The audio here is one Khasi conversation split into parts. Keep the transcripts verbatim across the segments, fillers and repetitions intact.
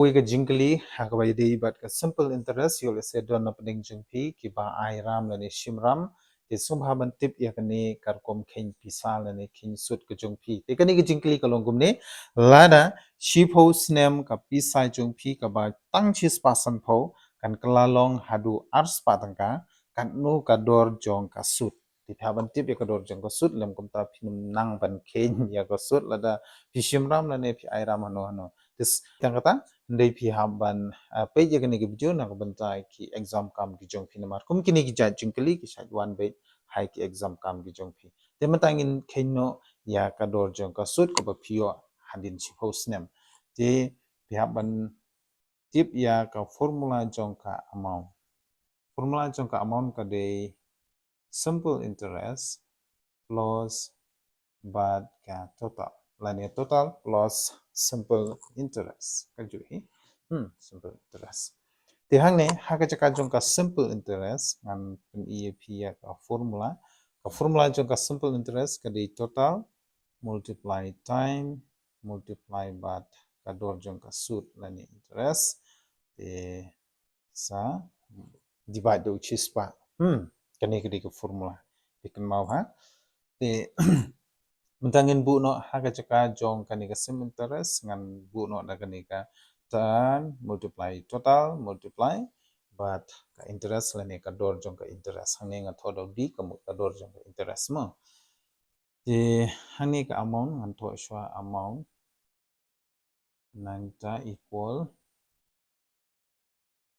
Kawei ka jingkylli ha kaba ïadei bad ka simple interest, ïoh lehse don na pdeng jong phi kiba ai ram lane shim ram. Te sngewbha ban tip ïa kane ka rukom kheiñ pisa lane kheiñ sud ka jong phi. Te kane ka jingkylli ka long kumne, lada shiphew snem ka pisa jong phi kaba tang shispah sanphew kan kylla long haduh arspah tyngka, katno ka dor jong ka sud? Te phi hap ban tip ïa ka dor jong ka sud, lym kumta phin ym nang ban kheiñ ïa ka sud lada phi shim ram lane phi ai ram hano hano. Te tang kata, hynrei phi hap ban, ah, peit ïa kane ka video na ka bynta ki exam kam ki jong phi, namar kum kine ki jait jingkylli ki shait wan beit ha ki exam kam ki jong phi. Te mynta ngin kheiñ noh ïa ka dor jong ka sud kaba phi ïoh hadien shiphew snem. Te phi hap ban tip ïa ka formula jong ka amount. Formula jong ka amount ka dei simple interest plus bad ka total. Lane total plus simple interest. Kajuh hi. Hmm, simple interest. Te hangne, ha ka jaka jong ka simple interest, ngan pyni ïa phi ïa ka formula. Ka formula jong ka simple interest ka dei total multiply time multiply bad ka dor jong ka sud lane interest. Te sa divide da u shispah. Hmm, kane ka dei ka formula. Phi kynmaw ha. Te mynta ngin buh noh ha ka jaka jong kane ka simple interest, ngan buh noh da kane ka time multiply total multiply bad ka interest lane ka dor jong ka interest. Hangne nga thoh da u D ka mut ka dor jong ka interest mo. Te hangne ka amount ngan thoh shuwa amount. Nangta equal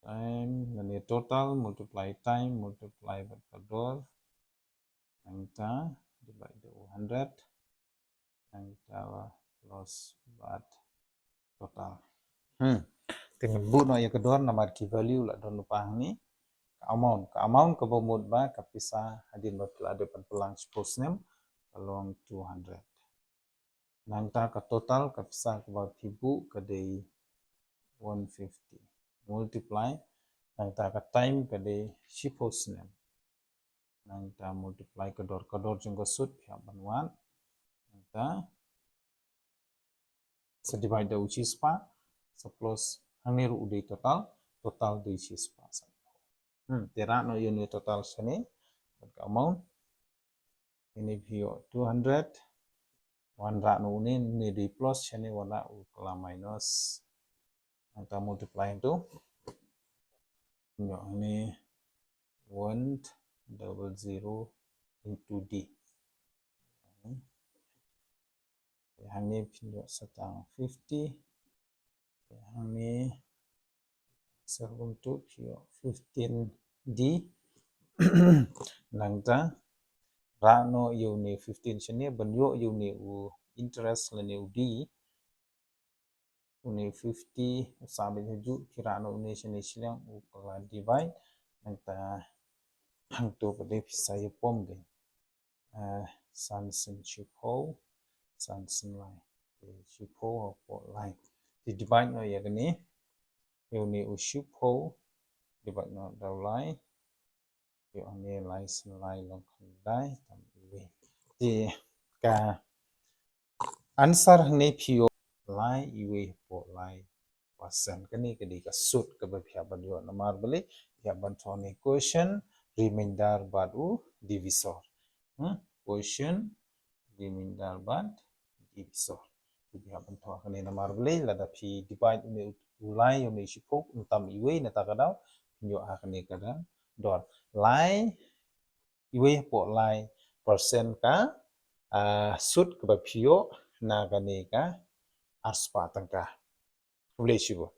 time lane total multiply time multiply bad ka dor. Nangta divide da u hundred. Nangta plus bad total. Hmm. Te ngan buh noh ïa ka dor namar ki value la don lypa hangne. Ka amount, ka amount kaba mut ba ka pisa hadien ba phi la dep ban pynlang shiphew snem ka long two hundred. Nangta ka total ka pisa kaba phi buh ka dei one fifty. Multiply. Nangta ka time ka dei shiphew snem. Nangta multiply ka dor, ka dor jong ka sud phi hap ban wad. Nangta sa divide da u shispah, sa plus hangne ruh u dei total, total dei shispah. Hmm, te rah noh ïa une total shane, bad ka amount. Ine phi ïoh two hundred, wan rah noh une, une dei plus shane, wan rah u kylla minus. Nangta multiply hangto. Ïoh ine one double zero into D. Te hangne phin ïoh sa tang fifty. Te hangne sa kumto phi ïoh fifteen D. Nangta rah noh ïa une fifteen shane ban ïoh ïa une u interest lane u D. Une fifty u sah beit hajuh, phi rah noh une shane shiliang u kylla divide. Nangta hangto pat de phi sa ïa pom de. Ah, san sien shiphew, san sien lai. Te shiphew hapoh lai. Te divide noh ïa kane. Ïa une u shiphew divide noh da u lai. Ïoh hangne lai sien lai long khyndai tam iwei. Te ka answer hangne phi ïoh lai iwei hapoh lai percent. Kane ka dei ka sud kaba phi hap ban ïoh namar balei, phi hap ban thoh ne quotient remainder bad u divisor. Hmm? Quotient remainder bad divisor. Phi hap ban thoh kane namar balei, lada phi divide une u lai ïa une u shiphew, ym tam iwei, nangta ka daw phin ïoh ha kane ka dor. Lai iwei hapoh lai percent ka, ah, sud kaba phi ïoh na kane ka arspah tyngka. Khublei shibun.